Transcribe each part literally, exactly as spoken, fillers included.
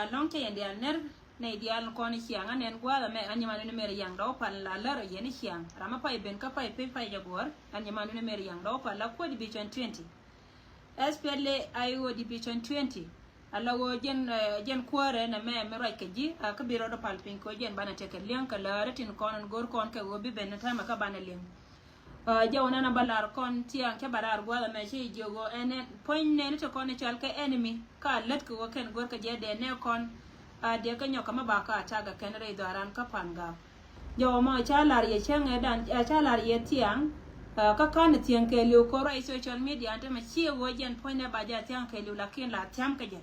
Alɔŋ cɛ yɛn diaal ner nɛy diaal kɔn ciaŋ, an ɛn gua̱a̱th ɛmɛ an nyɛ man wi̱ni mer yaŋ dɔw pal la lär ɔ yɛn ciaŋ. Ram a pay ben kä pay piny pay jɛ guɔ̱ɔ̱r, an nyɛ man wi̱ni mer yaŋ dɔw pal la kuäär Division twenty. Especially I O Division twenty. Ala ɣöö jɛn, eh, jɛn kuäärɛ nɛmɛ mi ruac kɛ ji̱, a kä bi rɔɔdɛ pal piny kɛ ɣöö jɛn banɛ tekɛ li̱eŋ kɛ läärä tin kɔn ɛn go̱r kɔn kɛ ɣöö bi ben ni täämɛ kä banɛ li̱eŋ. Ah, jɛ wä nɛn a ba lar kɔn tiaŋ cä ba lar gua̱a̱th ɛmɛ ci jiök ɣöö ɛn, ɛn puɔ̱ny nɛn ti kɔn i̱ cɔal kɛ enemy ka lät kɛ ɣöö kɛn go̱r kɛ jɛ dee nɛ kɔn. Ah, dee kä nyɔk kɛ mi ba ka attack kɛn rɛy dhɔaran kä Pangak. Jɛ wä mɔ ca lar yɛ cäŋɛ dan, ah, ca lar yɛ tiaŋ, ah, kä kan thiäŋ kɛɛliw kɛ ruac social media ɛn tämɛ ci ɣöö jɛn puɔ̱ny nɛ ba jɛ thiaŋ kɛɛliw lakin la thiam kɛ jɛ.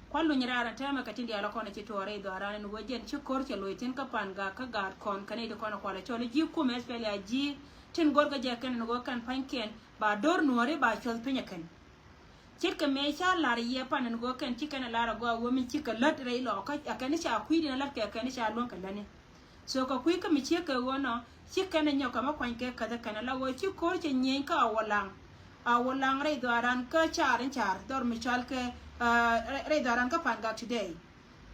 Kua̱r luny raar ɛn täämɛ kɛ tin diaal kɔn ci tuɔɔr rɛy dhɔaran ɛn ɣöö jɛn ci ko̱r cɛ loc thi̱n kä Pangak kä gaat kɔn kɛn i̱ di kɔn kualɛ cɔl i̱ ji̱ kumɛ especially a ji̱ tin go̱r kä jɛ kɛn ɛn ɣöö kɛn pa̱nykiɛn ba do̱r nuɔ̱ɔ̱ri ba cuɔth piny ɛ kɛn. Ce̱tkɛ mëë ca lar yɛ pan ɛn ɣöö kɛn ci kɛn ɛ lar ɛ gɔaa ɣöö mi cikɛ lät rɛy lɔɔkä ɛ kɛn i̱ ca kui̱diɛn ɛ lät kɛ ɛ kɛn i̱ ca luäŋ kɛ lätni. So kɛ kui̱ kä mi ciek kɛ ɣöö nɔ ci kɛn ɛ nyɔk kɛ mi kuany kɛ käth ɛ kɛn ɛ la ɣöö ci ko̱r cɛ nyieny kä Awolaŋ. Awolaŋ rɛy dhɔaran kä car in car dhɔr mi cɔal kɛ, ah, rɛy, rɛy dhɔaran kä Pangak today.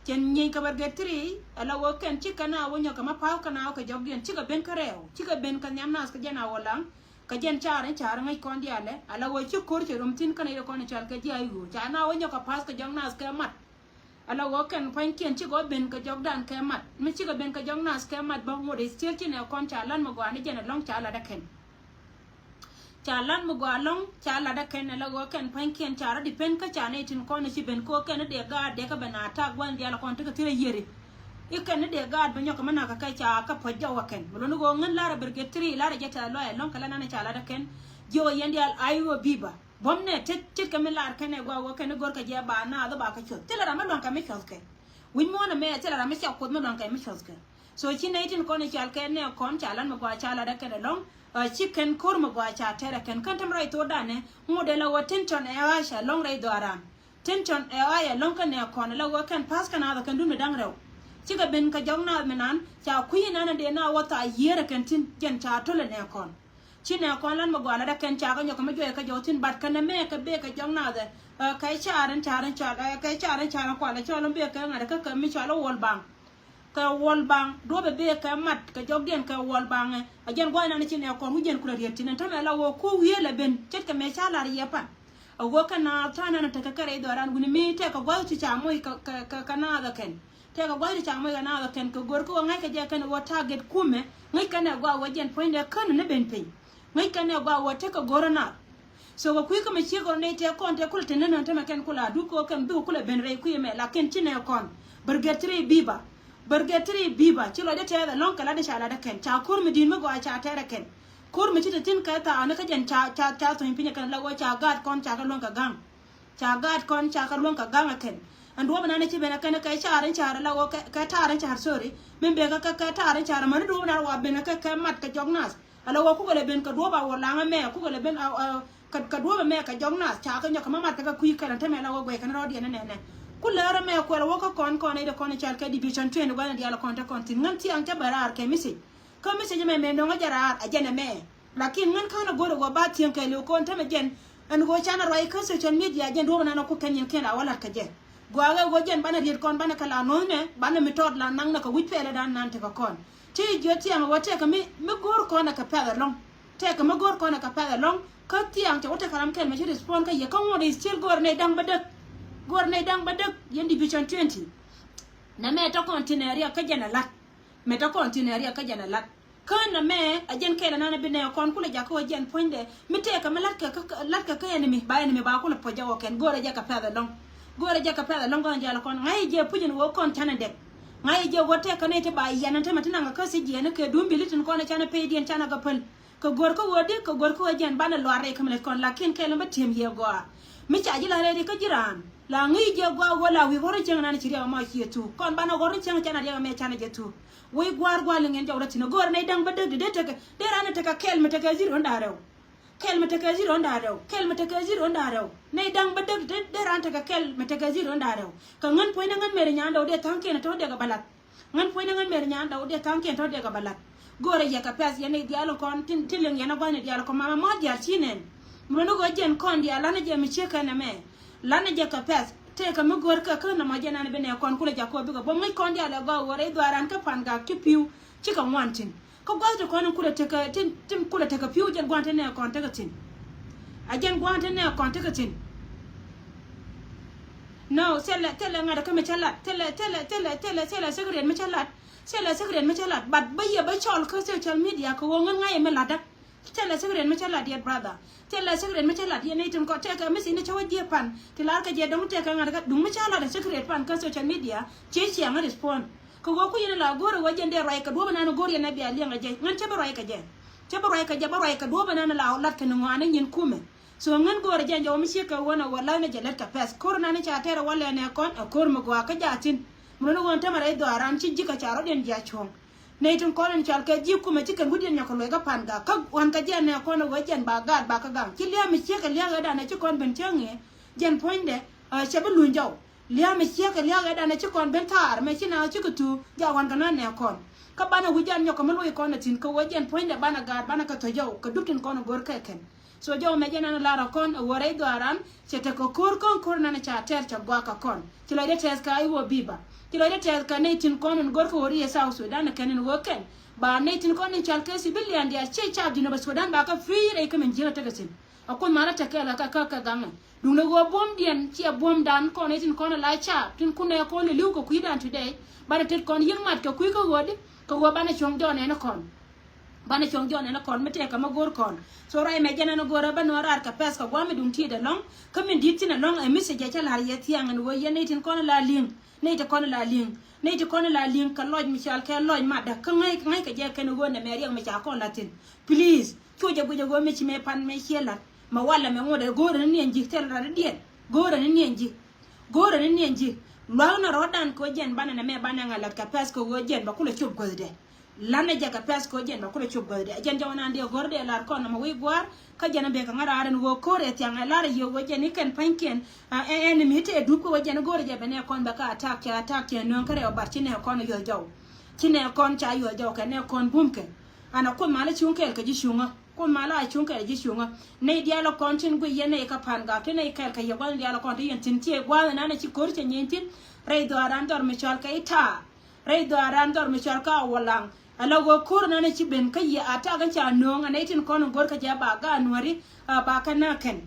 Cɛn nyieny kɛ bärgɛ three ɛ la ɣöö kɛn ci kɛn a wä nyɔk kɛ mi pa̱a̱th kɛn a wä kɛ jɔkdiɛn cikɛ ben kä rɛɛw cikɛ ben kɛ nhiam naath kɛ jɛn Awolaŋ. Kɛ jɛn car in car ŋäc kɔn diaalɛ ɛ la ɣöö ci ko̱r cɛ rom thi̱n kɛn a yɛ kɔn cɔal kɛ ji̱ a i̱ ɣöö ca na wä nyɔk kɛ pa̱a̱th kɛ jɔk naath kɛ mat. Ala ɣöö kɛn pua̱nykiɛn cikɛ ɣöö ben kɛ jɔkdan kɛ mat mi cikɛ ben kɛ jɔk naath kɛ mat bä ŋot ɛ still ci nɛ kɔn ca lan mi gɔaa ni jɛn ɛlɔ̱ŋ ca lat ɛ kɛn. Ca lan mi gɔaa ɛlɔ̱ŋ ca lat ɛ kɛn ala ɣöö kɛn pua̱nykiɛn ca rɔ depend kä ca nɛy tin kɔn ci ben kɛ ɣöö kɛn ni dee gaat dee kɛ ben attack gua̱n diaal kɔn tekɛ thil a yieri. I̱ kɛn ni dee gaat bɛ nyɔk kɛ mi nakä kɛ ca kɛ puɔ̱c jɔw ɛ kɛn mi luɔ̱ni ɣöö ŋän lar ɛ bärgɛ three lar ɛ jɛ tɛth lɔaac ɛlɔ̱ŋ kɛ la nanɛ ca lat ɛ kɛn. Jiök ɛ yɛn diaal I O biba. Buɔ̱m nɛ tet ce̱tkɛ mi lar kɛn ɛ gɔaa ɣöö kɛn i̱ go̱rkɛ jɛ ba naath i̱ ba kä cuɔth thilɛ ram mi luaŋ kɛ mi cuɔthkɛ. Wi̱c muɔ̱ɔ̱n ɛmɛ thilɛ ram mi ca kuoth mi luaŋ kɛ mi cuɔthkɛ. So ci nɛy tin kɔn i̱ cɔal kɛ nɛ kɔn ca lat mi gɔaa ca lat ɛ kɛn ɛlɔ̱ŋ. Ah, ci kɛn ko̱r mi gɔaa ca tɛr ɛ kɛn kɛn tɛm rɔy thokdanɛ. Ŋot ɛ la ɣöö tension ɛ ɣa̱c ɛlɔ̱ŋ rɛy dhɔaran. Tension ɛ ɣa̱c ɛlɔ̱ŋ kɛn nɛ kɔn ɛ la ɣöö kɛn pa̱a̱th kɛn naath ɛ kɛn dun mi da̱ŋ rɛw. Cikɛ ben kɛ jɔk naath mi nan ca kui̱ inanɛ dee na wä tha̱a̱ yiër ɛ kɛn thi̱n jɛn ca to̱l ɛ nɛ kɔn. Ci nɛ kɔn lan mi gɔaa lat ɛ kɛn ca kɛ nyɔk kɛ mi juɔc kɛ jɔk thi̱n bat kɛn ɛmɛ kɛ bek kɛ jɔk naath ɛ kɛ car in car in car ɛ kɛ car in car in kualɛ cɔl in bek kɛ ŋa̱t ɛ kä kɛ mi cɔal i̱ World Bank. Kɛ World Bank duɔ̱pɛ bek kɛ mat kɛ jɔkdiɛn kɛ World Bank ɛ a jɛn gua̱c nan ci nɛ kɔn wi̱c jɛn kulɛ riet thi̱n ɛn tämɛ la wä ko̱ wiee lɛ ben ce̱tkɛ mëë ca lar yɛ pan. A wä kɛ naath ta̱a̱ nan tekɛ kɛ rɛy dhɔran wi̱ni mi tɛkɛ gua̱c ci ca moc kɛ kɛ kɛ naath ɛ kɛn. Tɛkɛ gua̱cni ca moc kɛ naath ɛ kɛn kɛ go̱r kä ɣöö ŋa̱ckɛ jɛ kɛn ɣöö target kumɛ ŋäc kɛn ɛ gɔaa ɣöö jɛn puɔ̱nydɛ kän ni ben piny. Ŋäc kɛn ɛ gɔaa ɣöö tekɛ go̱rä naath. So kɛ kui̱ kä mɛ ciek ɣöö nɛy tɛk kɔn tɛk kulɛ te nänä tämɛ kɛn kulɛ aduk kɛ ɣöö kɛn dhuk kulɛ ben rɛy kui̱ ɛmɛ lakin ci nɛ kɔn. Bärgɛ three biba. Bärgɛ three biba ci lɔcdä tɛth ɛlɔ̱ŋ kɛ latdä ca latdä kɛn ca ko̱r mi di̱i̱t mi gɔaa ca tɛrɛ kɛn. Ko̱r mi ci te thi̱n kɛ thaani kä jɛn ca ca ca thuny piny ɛ kɛn la ɣöö ca gaat kɔn ca kɛ luäŋ kɛ ga̱ŋ. Ca gaat kɔn ca kɛ luäŋ kɛ ga̱ŋ ɛ kɛn. Ɛn duɔ̱ɔ̱p ɛnan ci ben ɛ kɛn kɛ car in car la ɣöö kɛ tar in car, sorry. Min bekɛ kɛ kɛ tar in car mäni duɔ̱ɔ̱p ɛnan wa ben ɛ kɛ kɛ mat kɛ jɔk nath. Ala ɣöö kukɛ lɛ ben kɛ duɔ̱ɔ̱p a wä laŋ ɛmɛ kukɛ lɛ ben a kɛ duɔ̱ɔ̱p ɛmɛ kɛ jɔk nath ca kɛ nyɔk kɛ ma mat kɛ kɛ kui̱ kɛl ɛn tämɛ la ɣöö guɛc kɛn rɔɔdiɛn ɛnɛnɛ. Ku läär ɛmɛ kuɛl ɛ wä kä kɔn kɔn ɛ dee kɔn ɛ cal kɛ division twenty gua̱n ɛ diaal ɛ kɔn te kɔn thi̱n ŋän thiaŋ cä bɛ raar kɛ message. Kä message ɛmɛ mɛ nɔŋ ɛ jɛ raar ɛ jɛn ɛmɛ. Lakin ŋän ka̱n a go̱r ɛ wä ba thieŋ kɛɛliw kɔn tämɛ jɛn. Ɛn ɣöö canɛ ruac kä social media jɛn duɔ̱ɔ̱p ɛnan ɛ ku kɛn nyin kiɛn a wä la̱t kɛ jɛ. Gɔaa ɣɛ ɣöö jɛn banɛ riet kɔn banɛ kɛ la no̱o̱thnɛ banɛ mi tɔɔt la naŋnɛ kɛ wi̱c pɛlɛ dan nan tekɛ kɔn. Ti jiö thiaŋ ɛ wä tɛkɛ mi mi go̱r kɔn ɛ kɛ pɛth ɛlɔ̱ŋ. Tɛkɛ mi go̱r kɔn ɛ kɛ pɛth ɛlɔ̱ŋ kä thiaŋ cɛ wä tɛkɛ ram kɛn mɛ ci respond kä yɛ kä ŋuɔ̱t ɛ still go̱r nɛy da̱ŋ bädäk. Go̱r nɛy da̱ŋ bädäk yɛn division twenty. Nɛ mɛ tɔ kɔn ti nɛ riɛk kä jɛn ɛ la̱t. Mɛ tɔ kɔn ti nɛ riɛk kä jɛn ɛ la̱t. Kä nɛ mɛ ɛ jɛn kɛɛl ɛnan ɛ bi nɛ kɔn kulɛ jakä wä jɛn puɔ̱nydɛ mi tɛkɛ mi la̱tkɛ kä la̱tkɛ kä enemy ba enemy ba kulɛ puɔ̱c jɛ wä kɛn go̱rɛ jɛ kɛ pɛth ɛlɔ̱ŋ. Go̱rɛ jɛ kɛ pɛth ɛlɔ̱ŋ kɔn jɛ lɛ kɔn ŋa̱c jɛ puc ɛn wä kɔn canɛ dɛk. Ŋa̱c jɛ wä tɛk kä nɛy ti ba yɛn ɛn tämɛ ti naŋ kä thiec jiɛn kä duun bi li̱t tin kɔn ɛ canɛ peydiɛn canɛ kɛ päl. Kɛ go̱r kä wä di kɛ go̱r kä wä jɛn banɛ luaar rɛy kä mi lät kɔn lakin kɛɛl ɛn bä tiɛm yɛ gɔaa. Mi ca ji̱ la rɛy di kä ji̱ raan la ŋi̱i̱c jɛ gɔaa wä la wi̱i̱ ɣɔr in cieŋ ɛnan ci riɛk ɛmɔ ci yɛ thuk kɔn banɛ ɣɔr in cieŋ canɛ riɛk ɛmɛ canɛ jɛ thuk. Wec gua̱a̱r gua̱a̱r liŋ yɛn jɔwdä thi̱n ɛ go̱o̱rɛ nɛy da̱ŋ bädäk di dee tekɛ dee raan ɛ tekɛ kɛl mi tekɛ zero da̱ŋ rɛw. Kɛl mi tekɛ zero da̱ŋ rɛw kɛl mi tekɛ zero da̱ŋ rɛw. Nɛy da̱ŋ bädäk di dee raan tekɛ kɛl mi tekɛ zero da̱ŋ rɛw. Kɛ ŋän puɔ̱nydä ŋän mɛri nyaandɛ wä dee tha̱a̱ŋkiɛn ɛ tɔ̱ dee kɛ bä la̱t. Ŋän puɔ̱nydä ŋän mɛri nyaandɛ wä dee tha̱a̱ŋkiɛn tɔ̱ dee kɛ bä la̱t. Go̱o̱rɛ yɛ kɛ pɛth yɛn nɛy diaal kɔn tin liŋ yɛn ɛ gua̱thni diaal kɔn mamɛ mua̱th diaal ci nɛn. Mi luɔ̱ni ɣöö jɛn kɔn diaal lanɛ jɛ mi ciek kɛn ɛmɛ. Lanɛ jɛ kɛ pɛth. Tëëkä mi gör kä kä nɔmɔ jɛn an bi nɛ kɔn kulɛ jakɔ bikɛ buɔm ŋäc kɔn diaal ɛ gɔaa wä rɛy dhuaaran kä Pan Gak ci pi̱w cikɛ ŋuan tin. Kä gua̱th ti kɔn in kulɛ tekɛ tin, tin kulɛ tekɛ pi̱w jɛn gua̱n ti nɛ kɔn tekɛ tin. A jɛn gua̱n ti nɛ kɔn tekɛ tin. No, thilɛ, thilɛ ŋa̱t kä mi cä lat. Thilɛ, thilɛ, thilɛ, thilɛ, thilɛ secret mi cä lat. Thilɛ secret mi cä lat. But bä yɛ bä cɔl kä social media kɛ wä ŋän ŋa̱c mi latdä. Thilɛ secret mi cä lat yɛ brother. Thilɛ secret mi cä lat yɛ nɛy tin kɔn tɛkɛ mi thi̱n cä wä jiɛ pan. Ti lar kɛ jɛ dɔ̱ŋ tɛkɛ ŋa̱t kä duŋ mi cä lat secret pan kä social media. Ciɛ ciɛ ŋa̱t respond. Kɛ ɣöö ku yɛn la go̱o̱r ɛ wä jɛn dee ruac kɛ duɔ̱ɔ̱p ɛnan go̱o̱r yɛn ɛ bia liɛŋ ɛ jɛ. Ŋän cä bä ruac kɛ jɛ. Cä bä ruac kɛ jɛ, bä ruac kɛ duɔ̱ɔ̱p ɛnan la lat kɛ ni ŋɔaani nyin kumɛ. So ŋän go̱o̱r ɛ jɛn jɛ wä mi ciek kɛ wä nɛ wä la̱th nɛ jɛ lät kɛ pɛth. Ko̱r ɛnan ca tɛr ɛ wä lɛn ɛ kɔn ɛ ko̱r mi gɔaa kä jaatin. Mun ni ɣöö tämɛ rɛy dhɔaaran ci ji̱ kɛ ca rɔ̱diɛn jiac cuɔ̱ŋ. Nɛy tin kɔn in cɔal kɛ ji̱ kumɛ ci kɛn wi̱cdiɛn nyɔk kɛ luɔc kä Pan Gak. Kä ɣɔn kɛ jɛn nɛ kɔn ɛ wä jɛn ba gaat ba kä gaŋ. Ci lia̱a̱ mi ciek kɛ lia̱a̱ ɛ danɛ ci kɔn ben cäŋ i̱. Jɛn puɔ̱nydɛ, ɛ, cɛ bi luny jɔw. Lia̱a̱ mi ciek kɛ lia̱a̱ ɛ danɛ ci kɔn ben thaar mɛ ci na ci kɛ thuuk. Ja ɣɔn kɛ na nɛ kɔn. Kä banɛ wi̱c jan nyɔk kɛ mi luɔc kɔn ɛ thi̱n kɛ wä jɛn puɔ̱nydɛ banɛ gaat banɛ kɛ thɔ jɔw. Kɛ dup tin kɔn ɛ go̱r kɛ kɛn. So jɔw mɛ jɛ nan lar a kɔn a wä rɛy dhɔaaran, cɛ tekɛ ko̱r kɔn ko̱r nan ca tɛr cɛ guak a kɔn. Ci lɔcdɛ tɛth ka iwä biba. Ci lɔcdɛ tɛth ka nɛy tin kɔn in go̱r kɛ wä ri yɛ South Sudan kɛn in wä kɛn. Ba nɛy tin kɔn in cal kɛ civilian diaal ciɛ cap Jinub Sudan ba kɛ free rɛy kä min jiäk a tekɛ thi̱n. A kuoth malä tekɛ la kä kä kä gaŋɛ. Duŋdɛ ɣöö buɔ̱mdiɛn ciɛ buɔ̱mdan kɔn nɛy tin kɔn in la cap tin kunɛ kɔn in li̱w kɛ kui̱dan today. Banɛ tet kɔn yiëk mat kɛ kui̱ kä ɣöödi kɛ ɣöö banɛ cuɔ̱ŋ jɔɔnɛ ni kɔn. Banɛ cuɔ̱ŋ jɔɔnɛ ni kɔn mi tɛɛkä mi go̱o̱r kɔn. So ruac mɛ jɛn ɛn go̱o̱rä bä nöö raar kɛ pɛth kɛ gua̱a̱m mi duŋ ti̱i̱t ɛlɔ̱ŋ. Kä min di̱t thi̱n ɛlɔ̱ŋ ɛ message ɛ cä la̱r yɛ thia̱a̱ŋ ɛn ɣöö yɛn nɛy tin kɔn la li̱ŋ. Nɛy ti kɔn la li̱ŋ. Nɛy ti kɔn la li̱ŋ kɛ lɔc mi cɔal kɛ lɔc matdä. Kä ŋäc, ŋäc kɛ jɛ kɛn ɣöö nɛmɛ riɛk mi ca kɔn la̱th thi̱n. Please. Cu jɛ guic ɛ ɣöö mi ci mɛ pan mɛ ciɛ la̱t. Mɛ walɛ mɛ ŋot ɛ go̱o̱rä ni niɛn ji̱ thil rat diɛn. Go̱o̱rä ni niɛn ji̱. Go̱o̱rä ni niɛn ji̱. Lua̱k ni rɔ̱dan kɛ ɣöö jɛn banɛ nɛmɛ banɛ ŋa̱ la̱t kɛ pɛth kɛ ɣöö jɛn ba kulɛ cop guäthdɛ. Lanɛ jɛ kɛ pɛth kɛ jɛn ba kulɛ cop guäthdɛ. Jɛn jɛ wä nan diɛ go̱r dee lar kɔn nɔmɔ wi̱i̱ gua̱a̱r. Kä jɛn a bek kɛ ŋa̱ raar ɛn ɣöö ko̱r ɛ thiaŋ ɛ lar ɛ yio̱w ɣöö jɛn i̱ kɛn pa̱nykiɛn. Ɛ, ɛ, enemy te dup kä ɣöö jɛn go̱r ɛ jɛ bɛ nɛ kɔn bɛ kä attack cɛ attack cɛ nööŋ kä rɛw bar ci nɛ kɔn ɛ yuɔth jɔw. Ci nɛ kɔn ca yuɔth jɔw kɛ nɛ kɔn bum kɛ. An a kuoth malä cuŋ kɛɛl kɛ ji̱ cuŋä. Kuoth malä a cuŋ kɛɛl ji̱ cuŋä. Nɛy diaal ɛ kɔn tin guic yɛn nɛy kä Pan Gak ti nɛy kɛɛl kɛ yɛ gua̱th diaal ɛ kɔn ti yɛn tin ciɛ gua̱th ɛnan ɛ ci ko̱r cɛ nyieeny tin. Rɛy dhɔaaran dhɔr mi cɔal kɛ i̱ taar. Rɛy dhɔaaran dhɔr mi cɔal kä a wä laŋ. Ala ɣöö ko̱r nan ci ben kä yɛ a tak in ca nööŋ a nɛy tin kɔn in go̱r kä jɛ ba gaat nuääri, a, ba kɛ na kɛn.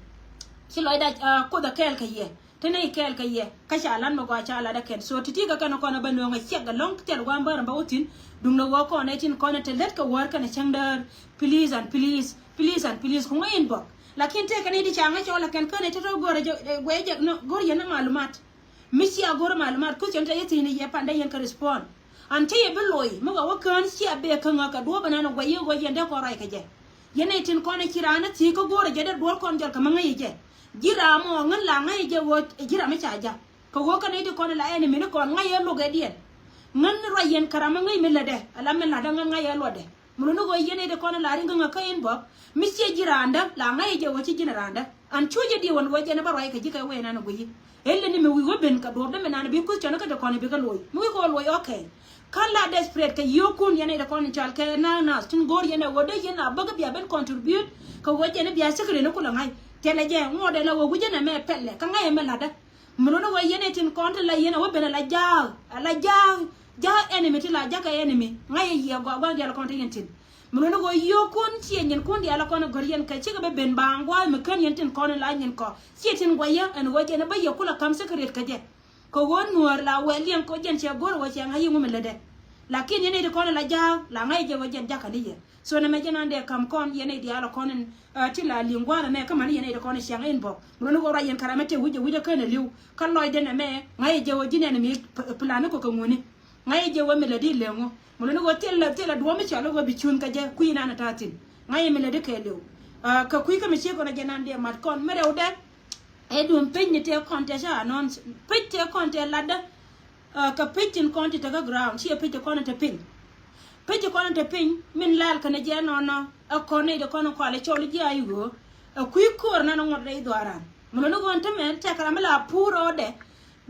Ci lɔcda, a, kuoth a kɛɛl kɛ yɛ. Te nɛy kɛɛl kɛ yɛ. Kä ca lat mi gɔaa ca lat ɛ kɛn. So ti̱ti̱ kä kɛn kɔn a bä nööŋ a ciɛk ɛlɔ̱ŋ thil gua̱a̱m bäär in bä wä thi̱n. Duŋdɛ ɣöö kɔn nɛy tin kɔn in te lät kɛ wäär kɛn a cäŋ däär. Please and please. Please and please. Ku ŋäc inbox. Lakin tëëkɛ nɛy ti ca ŋäc cɔl ɛ kɛn kä nɛy te tɔ̱ go̱r a jɛ, ɛ, guɛc jɛ, nɔ, go̱r yɛn a malumat. Mi cia go̱r malumat kuth cɔn te yɛ thi̱n yɛ pandɛ yɛn kä respond. An te yɛ bi loc mi wä wä kään cia bee kä ŋäk kɛ duɔ̱ɔ̱p ɛnan guɛc yɛ ɣöö yɛn dee kɔn ruac kɛ jɛ. Yɛn nɛy tin kɔn ɛ ci raan ɛ thi̱i̱k kä go̱o̱rɛ jɛ dee duɔ̱ɔ̱r kɔn jɔl kɛ mi ŋäc yɛ jɛ. Ji̱ ram ɔ ŋän la ŋäc yɛ jɛ ɣöö ji̱ ram mi ca ja̱k. Kɛ ɣöö kɛ nɛy ti kɔn ɛ la enemy ni kɔn ŋäc yɛ lok ɛ diɛn. Ŋän ruac yɛn kɛ ram mi ŋäc mi lätdɛ. Ala mi lätdɛ ŋän ŋäc yɛ luɔtdɛ. Mi luni ɣöö yɛn nɛy ti kɔn ɛ la ri̱ŋ kä ŋäk kä inbox. Mi ciɛ ji̱ raandä la ŋäc yɛ jɛ ɣöö ci ji̱n raandä. An cu jɛ diɛ wän ɣöö jɛn ɛ bä ruac kɛ ji̱ kɛ wee nan ɛ guiyi. Ëë lɛ ni mi wi̱i̱ wä ben kɛ duɔ̱ɔ̱pdä mi nan bi kuth cɔn kä te kɔn bi kɛ loc. Mi wi̱i̱ kɛ wä loc, okay. Kä la desperate kɛ yio̱o̱kun yɛn nɛy te kɔn in cɔal kɛ na̱a̱k na̱a̱th tin go̱o̱r yɛn ɛ ɣöö dee yɛn a bäkɛ bia ben contribute kɛ ɣöö jɛn ɛ bia secret ni kulɛ ŋa̱c. Thilɛ jɛ ŋuɔ̱t ɛ la ɣöö wi̱c jɛn ɛ mɛ pɛlɛ kä ŋa̱c ɛ mɛ la̱tdä. Mi luni ɣöö yɛn ɛ tin kɔn ti la yɛn ɛ wä ben ɛ la ja̱a̱k, ɛ la ja̱a̱k, ja̱a̱k enemy ti la ja̱k kɛ enemy. Ŋa̱c ɛ yiëë gɔaa gua̱a̱k diaal kɔn ti yɛn tin. Mi luni ɣöö yio̱o̱kun ciɛ nyinkun diaal kɔn ɛ gör yɛn kɛ cikɛ bä ben baaŋ gua̱a̱th mi kän yɛn tin kɔn in la nyin kɔ. Ciɛ tin guayä ɛn ɣöö jɛn ɛ bä yɛ kulɛ ka̱m secret kɛ jɛ. Kɛ ɣöö nuäär la wɛl yɛn kɛ ɣöö jɛn cɛ go̱r ɣöö cɛ ŋa̱c yiëë ŋu mi lätdɛ. Lakin yɛn nɛy ti kɔn in la ja̱a̱k la ŋa̱c jɛ ɣöö jɛn ja̱kä ni yɛ. So nɛmɛ jɛn an dee ka̱m kɔn yɛn nɛy diaal kɔn in, ɛ, ti la li̱ŋ gua̱a̱r ɛmɛ kä mani yɛn nɛy ti kɔn in ciaŋ inbox. Mi luni ɣöö ruac yɛn kɛ ram mi te wi̱c jɛ wi̱c ɛ kään ɛ li̱w. Kä lɔcdɛ nɛmɛ ŋa̱c jɛ ɣöö ji̱n ɛn mi p-, plan ni kɔ kɛ ŋuni. Ŋa̱c jɛ wä mi lätdi leŋ ŋu. Mi luni ɣöö thilɛ, thilɛ duɔ̱ɔ̱p mi cɔl ɣöö bi cuun kɛ jɛ kui̱ nan ɛ ta̱a̱ thi̱n. Ŋa̱c jɛ mi lätdi kɛɛliw. Aa, kɛ kui̱ kä mi ciek kɔn ɛ jɛ nan dee mat kɔn mi rɛwdɛ. Ɛ duɔ̱ɔ̱m pec ni tëë kɔn tëë ca announce. Pec tëë kɔn tëë latdä. Aa, kɛ pec tin kɔn ti te kä ground. Ciɛ pec ti kɔn te piny. Pec ti kɔn te piny. Min lal kɛn jɛ nɔnɔ. Ɛ kɔn nɛy ti kɔn kualɛ cɔl ji̱ a i̱ ɣöö. Ɛ kui̱ ko̱r nan ŋuɔ̱t rɛy dhuaaran. Mi luni ɣöö ɛn te mɛ tɛk ram mi la pur rɔɔdɛ.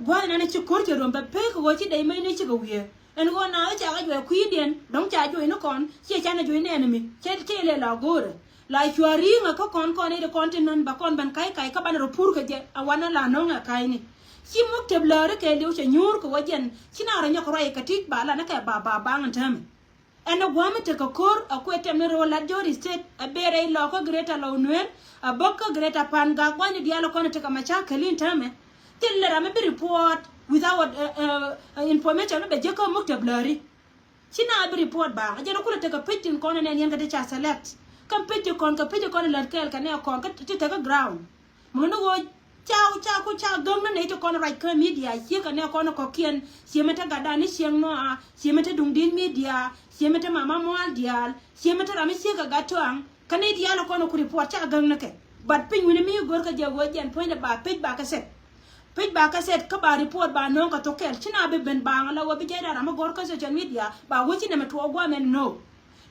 Gua̱a̱th nan ci ko̱r cɛ ruɔ̱m bɛ pek ɣöö ci dɛy mec ni cikɛ wiee. Ɛn ɣöö na ɣä ca ɣä juɔc kui̱diɛn dɔ̱ŋ ca juɔc ni kɔn ciɛ canɛ juɔc ni enemy. Cɛ, cɛ lɛ la go̱o̱rɛ la cua ri̱i̱ŋ ɛ kä kɔn kɔn i̱ ti kɔn ti nän ba kɔn ben ka̱c ka̱c kä banɛ rɔ pur kɛ jɛ a wanɛ la nɔ̱ŋ ɛ ka̱cni. Ci muk tep lääri kɛ liw cɛ nyuur kɛ wä jɛn ci na rɔ nyɔk ruac kɛ tit ba la ni kɛ ba ba baŋ in täämɛ. Ɛn ɛ gua̱a̱m in tekɛ ko̱r ɛ kuɛ tɛm ni röö lat Jɔri State ɛ ber rɛy lɔkä Greater Lɔw Nuer ɛ bäkä Greater Pangak gua̱a̱ni diaal ɛ kɔn in tekɛ macakɛl in täämɛ. Thil lɛ ram mi bi report without uh, uh, information mi bɛ jiäkä muk tep lääri. Ci na bi report ba a jɛn a kulɛ tekɛ pec tin kɔn nɛn yɛn kɛ ti ca select. Kä pec ti kɔn kɛ pec ti kɔn lät kɛɛl kɛ nɛ kɔn kä ti tekɛ ground. Mun ni ɣöö ca ca ku ca gäŋ ni nɛy ti kɔn ruac kä media ciek kɛ nɛ kɔn kɔkiɛn. Ciemɛ te gatdan ni cieŋ nɔa, ciemɛ te duŋdin media, ciemɛ te mama mual diaal, ciemɛ te ram mi ciek kɛ gat tuaŋ. Kä nɛy diaal kɔn ku report ca gäŋ ni kɛ. But piny wini mi gör kä jɛ ɣöö jɛn puɔ̱nydɛ ba pec ba kɛ set. Pec ba kɛ set kä ba report ba nööŋ kɛ thok kɛl ci na bi ben baaŋ la wä bi jɛy da̱a̱ ram mi gɔ̱r kä social media ba wä ci nɛmɛ tuɔɔk gua̱a̱mɛn nööŋ.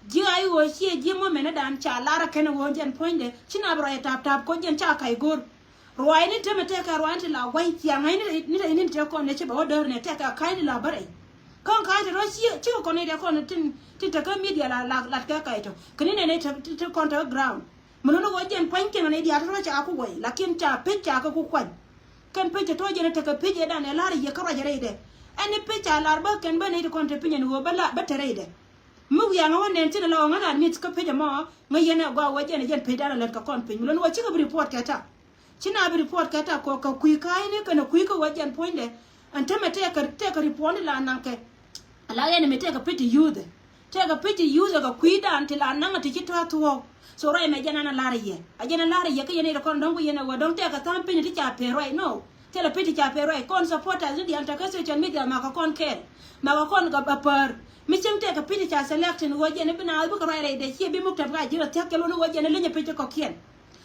Ji̱ a i̱ ɣöö ciɛ ji̱ mɔ mɛnɛ da̱a̱n ca lar a kɛn ɣöö jɛn puɔ̱nydɛ ci na bi ruac tap tap koc jɛn ca kac go̱r. Ruaacni temɛ tɛkɛ ruaacni ti la gua̱ny ciaŋ ŋa̱cni rɛy ni rɛy ni tɛ kɔn nɛ ci bɛ wä däär nɛ tɛkɛ ka̱cni la bä rɛy. Kä ŋ ka̱cni rɔ ciɛ cikɛ kɔn nɛ tɛ kɔn tin tin tekä media la la lat kɛ kac tɔ kɛ ni nɛ nɛ tɛ kɔn tɛ ground. Mɛ luni ɣöö jɛn pua̱ny kiɛn ɣän i̱ diaal tɔ̱tɔ̱ ca ku guɔy lakin ca pec ca kɛ ku kuany. Kɛn pec tɔ̱tɔ̱ jɛn tekɛ pec ëëdan ɛ la̱r i̱ yɛ kä ruac rɛydɛ. Ɛn i̱ pec ca la̱r bä kɛn bä nɛy ti kɔn te piny ɛn ɣöö bä la bä te rɛydɛ. Mi wiaŋä wä nɛn thin ala ɣɔŋä na admit kä pec ɛmɔ ŋä yɛn ɛ gɔaa wä jɛn ɛ jɛn pecdan ɛ lät kɛ kɔn piny mɛ luni ɣöö cikɛ bi report kɛ ta. Ci na bi report kɛ ta kɔ kɛ kui̱ ka̱a̱cni kɛn ɛ kui̱ kä wä jɛn puɔ̱nydɛ. Ɛn tämɛ tɛkɛ tɛkɛ report ni la naŋ kɛ. Ala yɛn mi tɛkɛ pec ti youth. Tɛkɛ pec ti youth kɛ kui̱dan ti la naŋ ti ci tɔ̱ thuɔ̱k. So ruac mɛ jɛn an a lar yɛ a jɛn a lar yɛ kä yɛn ɛ kɔn dɔ̱ŋ ku yɛn ɛ wä dɔ̱ŋ tɛkɛ tha̱a̱ŋ piny ti ca pɛr ruac no. Tɛlɛ pec ti ca pɛr ruac kɔn supporters ni diaal tɛkɛ social media makɛ kɔn kɛɛl. Makɛ kɔn kɛ bɛ pär. Mi cieŋ tɛkɛ pec ti ca selecting wä jɛn i̱ bi na bikɛ ruac rɛydɛ ciɛ bi muk tɛp ka ji̱ rɔ thia̱k kɛl wä ni wä jɛn i̱ linyɛ pec ti kɔ̱kiɛn.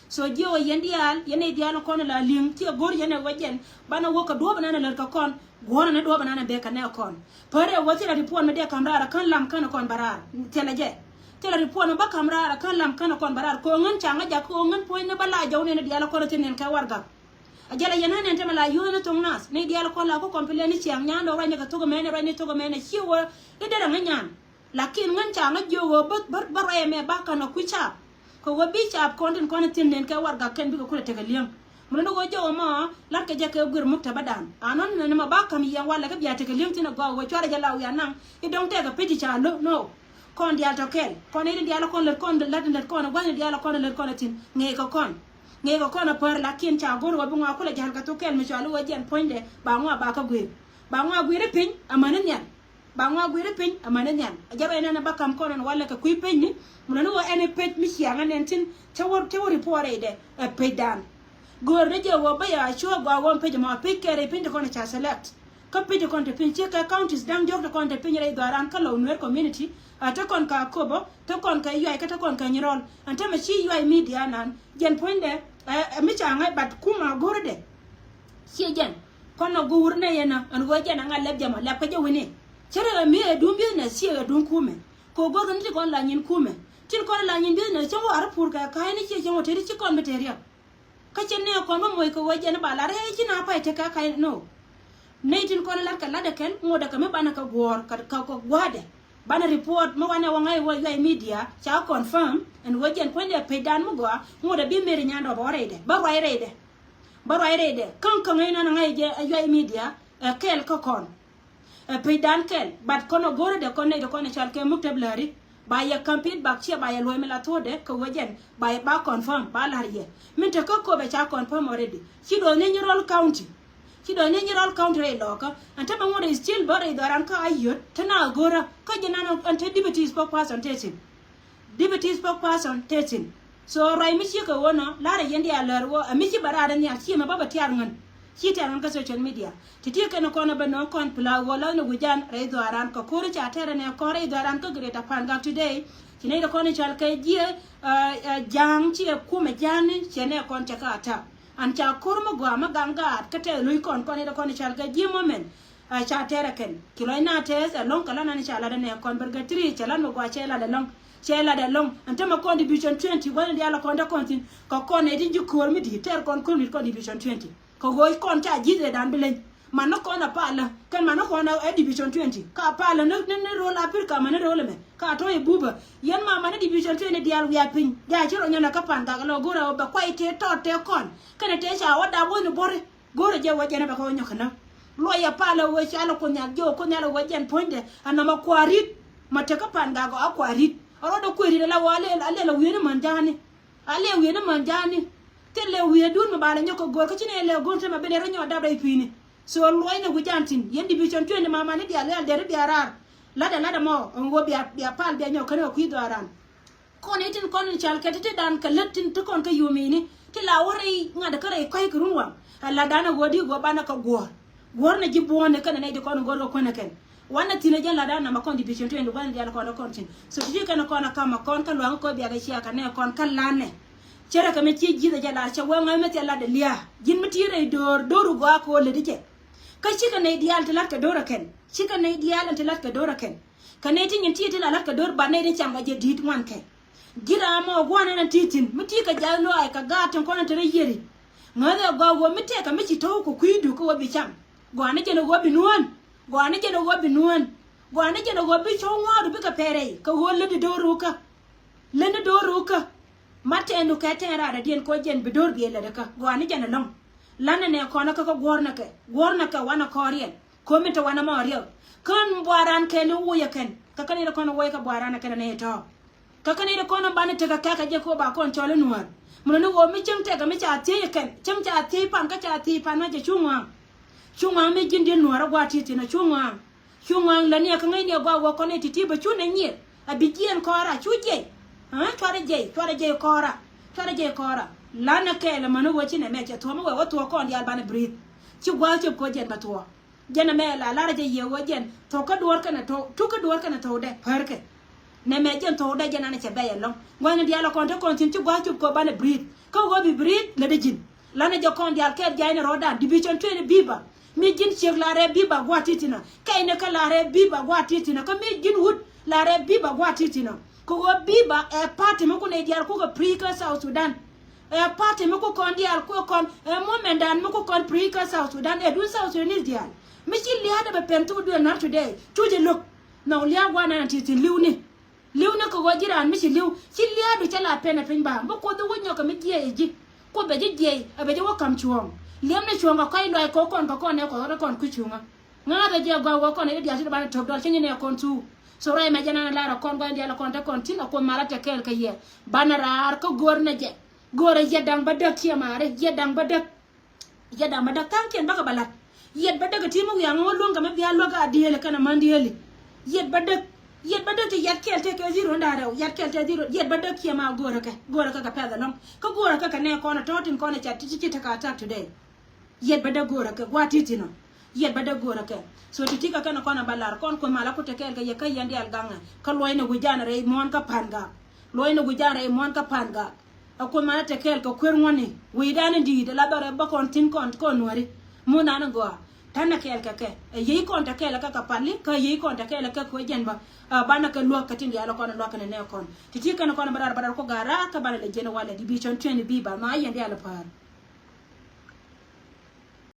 So jiɛ wä yɛn diaal yɛn i̱ diaal kɔn la li̱ŋ ciɛ go̱r yɛn ɛ wä jɛn banɛ wä kɛ duɔ̱ɔ̱p ɛnan ɛ lät kɛ kɔn. Guɔ̱rä ni duɔ̱ɔ̱p ɛnan ɛ bek kɛ nɛ kɔn pärɛ wä thilɛ report mi dee ka̱m raar ɛ kän lam kän ɛ kɔn bɛ raar. Thilɛ jɛ thilɛ report mi bä ka̱m raar ɛ kän lam kän ɛ kɔn bɛ raar kɛ ɣän ca̱ŋä jak kɛ ɣän puɔ̱ny ni bä la jɔw nɛn ɛ diaal ɛ kɔn ɛ thin nɛn kɛ warɛgak. A jɛl a yɛn ɣän nɛn tämɛ la yuɔ̱th ni thoŋ nath ni diaal ɛ kɔn la ku complain ni ciaŋ nyan dɔ̱ ruac ni kɛ thok ɛmɛn ɛ ruac ni thok ɛmɛn ɛ ciɛ wä i̱ derɛ ŋä nyan. Lakin ŋän ca ŋä jiök ɣöö bä bä bä ruac ɛmɛ ba ka̱n ɛ kui̱ caap. Kɛ ɣöö bi caap kɔn tin kɔn ɛ thi̱n nɛn kɛ warɛgak kɛn bikɛ kulɛ tekɛ li̱eŋ. Mun ni ɣöö jɔw ɛmɔ la̱t kɛ jɛ kɛ guir muk te bä da̱a̱n. A nɔn nɛn ɛmɔ ba ka̱m yɛn walɛ kä bia tekɛ li̱eŋ thi̱n ɛ gɔaa ɣöö cuarɛ jɛ la wiaa naŋ i̱ dɔ̱ŋ tɛkɛ pec ti ca lo̱ no. Kɔn diaal tɔ̱ kɛl kɔn i̱ diaal kɔn lät kɔn lät in lät kɔn ɛ gua̱thni diaal kɔn ɛ lät kɔn ɛ thi̱n ŋeekɛ kɔn. Ŋeekɛ kɔn ɛ pär lakin ca go̱r ɣöö bi ŋɔaa kulɛ ja̱l kɛ thok kɛl mi cuali ɣöö jiɛn puɔ̱nydɛ ba ŋɔaa ba kä guir. Ba ŋɔaa guir i̱ piny amäni nhial. Ba ŋɔak guiri piny amäni nhial. A jɛ ruac nɛn a ba kam kɔn ɛn walɛ kɛ kui̱ pecni. Mun ɛn wä ɛn ɛ pec mi ciaŋ ɛn ɛn tin cä wä cä wä report rɛydɛ ɛ pecdan. Göör ni jɛ wä bä ya cuɔ gɔaa wä pec mɔ pec kɛ rɛy piny ti kɔn ca select. Kä pec ti kɔn ti piny ci kɛ counties da̱ŋ diɔ̱k ti kɔn ti piny rɛy dhɔaran kä Lɔw Nuer community. A te kɔn ka Akobo te kɔn kɛ Yuay kä te kɔn kɛ Nyirɔl. Ɛn te mɛ ci Yuay media nan jɛn puɔ̱nydɛ ɛ mi ca ŋa̱c bat kum a go̱o̱rädɛ. Ciɛ jɛn kɔn nɔ go̱o̱r nɛ yɛn ɔ ɛn ɣöö jɛn a ŋa̱ lɛp jɛ mɔ lɛp kä jɛ wi̱ni. Cä rɛ ɛ mi ɛ duŋ business ciɛ ɛ duŋ kumɛ. Kɛ ɣöö go̱o̱r kɛ ni ti kɔn la nyin kumɛ tin kɔn la nyin business cä wä ar pur kɛ ka̱a̱cni ciɛ cä wä teti ci kɔn bi te riɛk. Kä cɛ nɛ kɔn bä moc kɛ ɣöö jɛn ba lar ɛ ci na pay tekɛ ka̱a̱c no. Nɛy tin kɔn lat kɛ latdɛ kɛn ŋotdɛ kɛ mi banɛ kɛ guɔ̱ɔ̱r kɛ kɛ gua̱a̱dɛ. Banɛ report mi wanɛ wä ŋa̱c wä Yuay media ca confirm ɛn ɣöö jɛn puɔ̱nydɛ pecdan mi gɔaa ŋotdɛ bi meri nyandɔɔp ɛ wä rɛydɛ bä ruac rɛydɛ. Bä ruac rɛydɛ käŋ käŋ ëë nɔn ŋa̱c jɛ ɛ Yuay media ɛ kɛl kä kɔn. Ɛ pecdan kɛl but kɔn ɛ go̱o̱rädɛ kɔn nɛy ti kɔn ɛ cɔal kɛ muk tɛp lääri. Ba yɛ campaign bak ciɛ ba yɛ luɔ̱c mi la thuɔ̱ɔ̱dɛ kɛ wecɛn ba yɛ ba confirm ba la̱r yɛ. Min te kä Akobo ca confirm already ci dɔɔny ni Nyirɔl county. Ci dɔɔny ni Nyirɔl county rɛy lɔɔkä ɛn te bɛ ŋuɔ̱t rɛy still bä rɛy dhɔran kä a yöt te na a go̱o̱rä kä ji̱ nan ɛn te deputy spokesperson te thi̱n. Deputy spokesperson te thi̱n. So ruac mi ciek kɛ ɣöö nɔ la̱rä yɛn diaal lär ɣöö ɛ mi ci bɛ raar in nhial ci mɛ bä bɛ tiaar ŋän. Ci tiaar ŋän kä social media ti ti kɛn kɔn ɛ bɛ nööŋ kɔn pla ɣöö läth ni wi̱c an rɛy dhɔaran kɛ ko̱ri ca tɛrɛ nɛ kɔn rɛy dhɔaran kä Greater Pangak today. Ci nɛy dɛ kɔn i̱ cɔal kɛ jiɛ ja̱a̱ŋ ci ɛ kumɛ ja̱a̱ŋni ciɛ nɛ kɔn cɛ kä attack. An ca ko̱r mi gɔaa mi gaŋ gaat kä tɛth lo̱c kɔn kɔn nɛy dɛ kɔn i̱ cɔal kɛ jiɛ moment. Ca tɛrɛ kɛn ci lɔc na tɛth ɛlɔ̱ŋ kɛ lan an ca lat ɛnɛ kɔn bärgɛ tiri cɛ lat mi gɔaa cɛ lat ɛlɔ̱ŋ. Cɛ lat ɛlɔ̱ŋ ɛn tämɛ kɔn division twenty gua̱n in diaal kɔn te kɔn thi̱n kɛ kɔn nɛy ti ji̱ köör mi di̱i̱t tɛr kɔn köör mi kɔn division twenty. Kɛ ɣöö kɔn ca ji̱th ëëdan bi leny. Mani kɔn a palä kɛn mani kɔn ɛ division twenty ka palä ni ni ni rol Africa mani rol ɛmɛ ka tɔ̱ i̱ bupä. Yɛn ma mani division twenty diaal wiaa piny diaal ci rɔ nyɔn ɛ kä Pangak lɔ go̱rɛ ɣöö bɛ kuay tëë tɔɔt tëë kɔn kɛnɛ tëë ca wä dap wä ni buɔ̱ri. Go̱o̱rɛ jɛ wä jɛn ɛ bɛ kɛ wä nyɔk kɛ näk. Luɔyɛ palɛ wä cɔalɛ Kuoth Nhial jiök, Kuoth Nhial wä jɛn puɔ̱nydɛ. Anɔmɔ kua̱r ri̱t. Ma tekɛ pan gak ɔ a kua̱r ri̱t. A rɔɔdɛ kuëë ri̱t ala wä a lɛl, a lɛl a wi̱i̱ni män ja̱a̱ni. A lɛl wi̱i̱ni män ja̱a̱ni. Thilɛ wi̱i̱dun mi ba lɛ nyɔk kɛ go̱o̱r kä ci nɛ lɛ go̱o̱r te ma ben ɛ rɔ nyɔk dap rɛy pi̱i̱ni. So luɔcnɛ wi̱c ja̱a̱n thi̱n. Yɛn division twenty mamani diaal diaal deri bia raar. La̱tdɛ la̱tdɛ mɔ ɛn ɣöö bia, bia pal bia nyɔk kɛn kɛ kui̱ dhɔaaran. Kɔn i̱ tin kɔn in cal kɛ ti ti dan kɛ lät tin ti kɔn kä yumini ti la wä rɛy ŋa̱t kä rɛy kɔ̱c kɛ run waŋ. Ɛ la dan ɛ ɣöö di ɣöö banɛ kɛ guɔ̱ɔ̱r. Guɔ̱ɔ̱r nɛ ji̱ buɔ̱ɔ̱n ni kɛn ɛ nɛy ti kɔn in go̱r kɛ kuänɛ kɛn. Wanɛ thi̱n ɛ jɛn la dan namɛ kɔn division twenty gua̱n dial kɔn ɛ kɔn tin. So ti ti kɛn ɛ kɔn ɛ kamɛ kɔn kä luaŋ kɛ biak ɛ cia kɛ nɛ kɔn kä lanɛ. Cɛ rɛ kɛ mɛ ci ji̱th ɛ jɛ lar cɛ wee ŋa̱c mɛ thia lat ɛ lia̱a̱. Ji̱n mi ti rɛy do̱r, do̱r ɛ gɔaa kɛ ɣöö lät i̱ cɛ. Kä cikɛ nɛy diaal ti lat kɛ do̱r ɛ kɛn. Cikɛ nɛy diaal ɛn ti lat kɛ do̱r ɛ kɛn. Kɛ nɛy ti nyin ti ti la lat kɛ do̱r ba nɛy ti cam kɛ jɛ di̱i̱t ŋuan kɛ. Ji̱ ram mɔ gua̱n ɛn ti thi̱n mi ti kɛ ja̱th lɔaac kɛ gaat tin kɔn ɛn te rɔ yiëri. Ŋäth ɛ gɔaa ɣöö mi tëëkɛ mi ci to̱w kɛ kui̱du kä ɣöö bi cam. Gɔaa ni jɛn ɛ ɣöö bi nuään. Gɔaa ni jɛn ɛ ɣöö bi nuään. Gɔaa ni jɛn ɛ ɣöö bi cɔw ŋuaadu bikɛ pɛrɛy kɛ ɣöö lätdi do̱r rukä. Lätdi do̱r rukä. Ma tɛɛndu kɛ tɛɛn raadädiɛn kɛ ɣöö jɛn bi do̱r biɛ lätdä kä. Gɔaa ni jɛn ɛlɔ̱ŋ. Lanɛ nɛ kɔnä kä kä guɔ̱rnɛ kɛ. Guɔ̱rnɛ kɛ wanɛ kɔɔriɛn. Komi te wanɛ mɔ riɛk. Kän buaran kɛn ni woc ɛ kɛn. Kä kän ni rɛ kɔn woc kä buaran ɛ kɛn ɛ nɛy tɔ̱. Kä kän ni rɛ kɔn banɛ tekɛ kɛkɛ jɛ kɛ ɣöö ba kɔn cɔl i̱ nuäär. Mun ni ɣöö mi cäŋ tekɛ mi ca thiec ɛ kɛn. Cäŋ ca thiec pan kä ca thiec pan ma jɛ cu ŋɔaŋ. Cu ŋɔaŋ mi ji̱n di̱t nuäär ɛ gua̱a̱ ti̱i̱ thi̱n ɛ cu ŋɔaŋ. Cu ŋɔaŋ lä ni ɛ kä ŋäcni ɛ gua̱a̱ wä kɔn ɛ ti̱ti̱ bä cu nɛ nyier. A bi jiɛɛn kɔɔra cu jiɛc. Aa cuarɛ jiɛc cuarɛ jiɛc kɔɔra. Cuarɛ jiɛc kɔɔra. Lanɛ kɛɛl ɛmɛn wä ci nɛ mɛ cɛ thuɔ̱ɔ̱m wɛ wä thuɔ̱ɔ̱k kɔn diaal banɛ breathe. Ci gua̱a̱th cop kɛ ɣöö jɛn bɛ thuɔ̱ɔ̱k. Jɛn ɛmɛ la lar jɛ yɛ ɣöö jɛn thuɔ̱k kä duɔ̱ɔ̱r kɛnɛ thuɔ̱k, tuk kä duɔ̱ɔ̱r kɛnɛ thuɔ̱kdɛ pärkɛ. Nɛ mɛ jɛn thuɔ̱kdɛ jɛn anɛ cɛ bɛy ɛlɔ̱ŋ. Gua̱thni diaal ɛ kɔn te kɔn thi̱n ci gua̱a̱th cop kɛ ɣöö banɛ breathe. Kä ɣöö bi breathe lätdɛ ji̱n. Lanɛ jɛ kɔn diaal kɛɛl ja̱a̱cnɛ rɔ̱dan division twenty biba. Mi ji̱n ciek la rɛɛ biba gua̱a̱th ti̱ti̱nä. Kɛcnɛ kä la rɛɛ biba gua̱a̱th ti̱ti̱nä. Kä mi ji̱n wut la rɛɛ biba gua̱a̱th ti̱ti̱nä. Kɛ ɣöö biba ɛ party mi ku nɛy diaal kukɛ free kä South Sudan. Ɛ party mi ku kɔn diaal ku kɔn ɛ movement dan mi ku kɔn free kä South Sudan ɛ duun South Sudanese diaal. Mi ci lia̱a̱dɛ bɛ pɛn thuk duël nar today. Cu jɛ lo̱k. Nhɔk lia̱a̱ gua̱a̱th nan ti̱ti̱n li̱wni. Li̱w ni kɛ ɣöö ji̱ raan mi ci li̱w ci lia̱a̱du cä la pɛn ɛ piny ba bi Kuoth i̱ wä nyɔk kɛ mi jiɛc ɛ ji̱. Kuoth bɛ ji̱ jiɛc ɛ bɛ ji̱ wä ka̱m cuɔ̱ɔ̱ŋ. Liɛm ni cuɔ̱ɔ̱ŋ kɛ kɔc luaac kɛ kɔn kɛ kɔn ɛ kɔn rɔ kɔn kui̱ cuŋä. Ŋa̱a̱th ɛ jiɛ gɔaa wä kɔn ɛ i̱ diaal ti banɛ top dɔl cä nyin ɛ kɔn thuu. So ruac mɛ jɛ nan ɛ lar ɛ kɔn gua̱n diaal ɛ kɔn te kɔn thi̱n ɛ Kuoth mal a tɛ kɛɛl kɛ yɛ. Banɛ raar kä go̱o̱r nɛ jɛ. Go̱o̱r ɛ yɛ da̱ŋ bä däk ciɛ maari yɛ da̱ŋ bä däk. Yɛ da̱ŋ bä däk tha̱a̱ŋkiɛn bäkɛ bä la̱t. Yɛt bä däk ɛ ti̱i̱ mi wiaŋ ɣä luäŋ kɛ mi bia luäk a diëëli kɛnɛ män diëëli. Yɛt bä däk. Yɛt bä däk ti yɛt kɛɛl tëë kɛ zero nda̱a̱ rɛw yɛt kɛɛl tëë zero yɛt bä däk kiɛ ma go̱o̱rä kɛ go̱o̱rä kɛ kɛ pɛth ɛlɔ̱ŋ. Kä go̱o̱rä kɛ kɛ nɛɛ kɔn ɛ tɔ̱ tin kɔn ɛ ca ti ci tekɛ attack today. Yɛt bä däk go̱o̱rä kɛ gua̱a̱ ti thi̱n ɔ. Yɛt bä däk go̱o̱rä kɛ. So ti ti kɛ kɛn ɛ kɔn ɛ bä la̱r kɔn Kuoth mal a ku te kɛɛl kɛ yɛ kä yɛn diaal gaŋɛ kä luɔcnɛ wi̱c ja̱a̱n rɛy muɔ̱ɔ̱n kä pa̱n gak. Luɔcnɛ wi̱c ja̱a̱n rɛy muɔ̱ɔ̱n kä pa̱n gak. A Kuoth man a te kɛɛl kɛ kuer ŋuɔ̱tni wi̱i̱dan in di̱i̱t ala bɛ rɛ bä kɔn thi̱n kɔn kɔn nuääri. Muɔ̱ɔ̱n dan in gɔaa ta̱nɛ kɛɛl kɛ kɛ ɛ yiey kɔn te kɛɛl kɛ kɛ pali kä yiey kɔn te kɛɛl kɛ kɛ kuec jɛn bä. A banɛ kɛ luäk kɛ tin diaal kɔn luäk kɛn nɛ kɔn ti ti kɛn kɔn bä rar bä rar kɔ ga̱a̱ raar kä banɛ lɛ jiɛn walɛ division twenty biba ma a yɛn diaal päär.